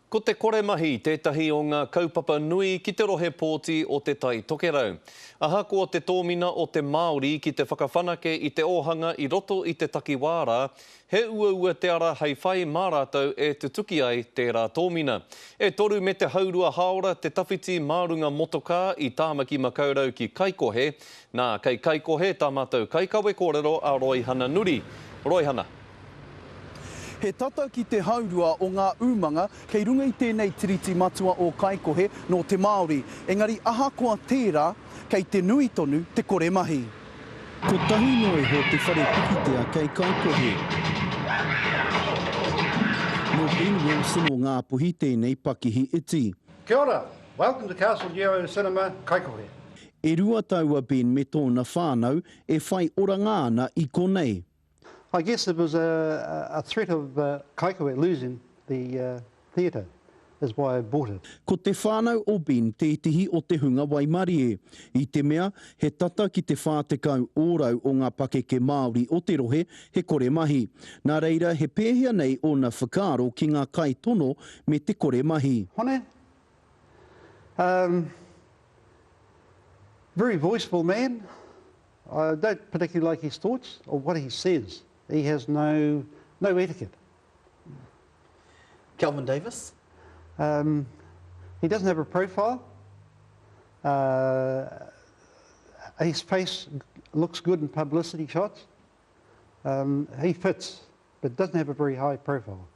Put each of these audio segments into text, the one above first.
Ko te kore mahi tētahi o ngā kaupapa nui ki te rohe pōti o Te Tai Tokerau. Ahakoa te tōmina o te Māori ki te whakawhanake i te ōhanga i roto i te takiwā rā, he uaua te ara hei whai mā rātou e tutuki ai tērā tōmina. E toru me te haurua hāora te tawhiti mā runga motokā i Tāmaki Makaurau ki Kaikohe, nā, kei Kaikohe tā mātou kaikawe kōrero a Roihana Nuri. Roihana. He tata ki te haurua o ngā umanga kei runga i tēnei tiriti matua o Kaikohe nō te Māori, engari ahakoa tērā, kei te nui tonu te kore mahi. Kotahi noa iho te whare pikitea kei Kaikohe. Nō Ben Wilson o Ngāpuhi tēnei pakihi iti. Kia ora! Welcome to Castle Geo Cinema, Kaikohe. E 2 tau a Ben me tōna whānau e whai oranga ana i konei. I guess it was a, a threat of uh, Kaikohe losing the uh, theatre is why I bought it. Ko te whānau o Ben tētehi o te hunga waimarie, i te mea he tata ki te 40 ōrau o ngā pakeke Māori o te rohe he kore mahi. Nā reira he pēhea nei ōna whakaaro ki ngā kaitono me te kore mahi. Hone, um, very voiceful man. I don't particularly like his thoughts or what he says. He has no, no etiquette. Kelvin Davis? Um, he doesn't have a profile. Uh, his face looks good in publicity shots. Um, he fits, but doesn't have a very high profile.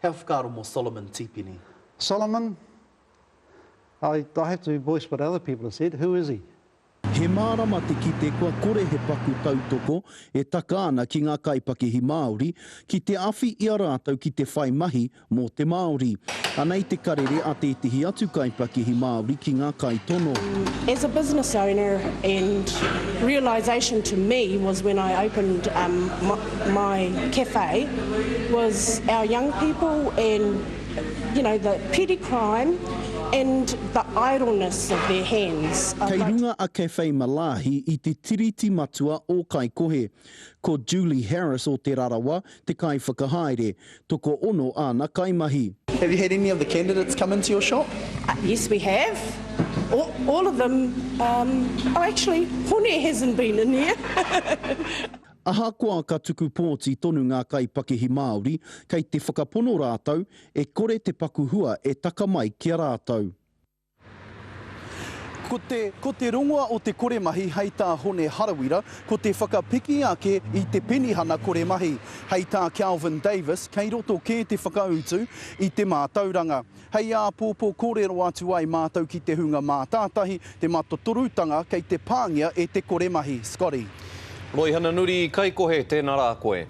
He whakaaro mō Solomon Tipene? Solomon, I, I have to voice what other people have said. Who is he? He mārama te kite kua kore he paku tautoko e taka ana ki ngā kaipakihi Māori ki te awhi i a rātou ki te whai mahi mō te Māori. Anei te karere a tētehi atu kaipakihi Māori ki ngā kaitono. As a business owner and realisation to me was when I opened my cafe was our young people and you know the petty crime and the idleness of their hands. Kei runga a Cafe Malahi i te tiriti matua o Kaikohe. Ko Julie Harris o Te Rarawa te kaiwhakahaere. Tokoono āna kaimahi. Have you had any of the candidates come into your shop? Yes we have. All, all of them, um, oh actually Hone hasn't been in here. Ahakoa ka tuku pōti tonu ngā kaipakihi Māori, kei te whakapono rātou e kore te paku hua e taka mai ki a rātou. Ko te, ko te rongoa o te kore mahi hei tā Hone Harawira, ko te whakapiki ake i te penihana kore mahi. Hei tā Kelvin Davis, kei roto kē te whakautu i te mātauranga. Hei āpōpō kōrero atu ai mātou ki te hunga mātātahi, te matotorutanga kei te pāngia e te kore mahi. Scotty. Roihana Nuri, Kaikohe, tēnā rā koe.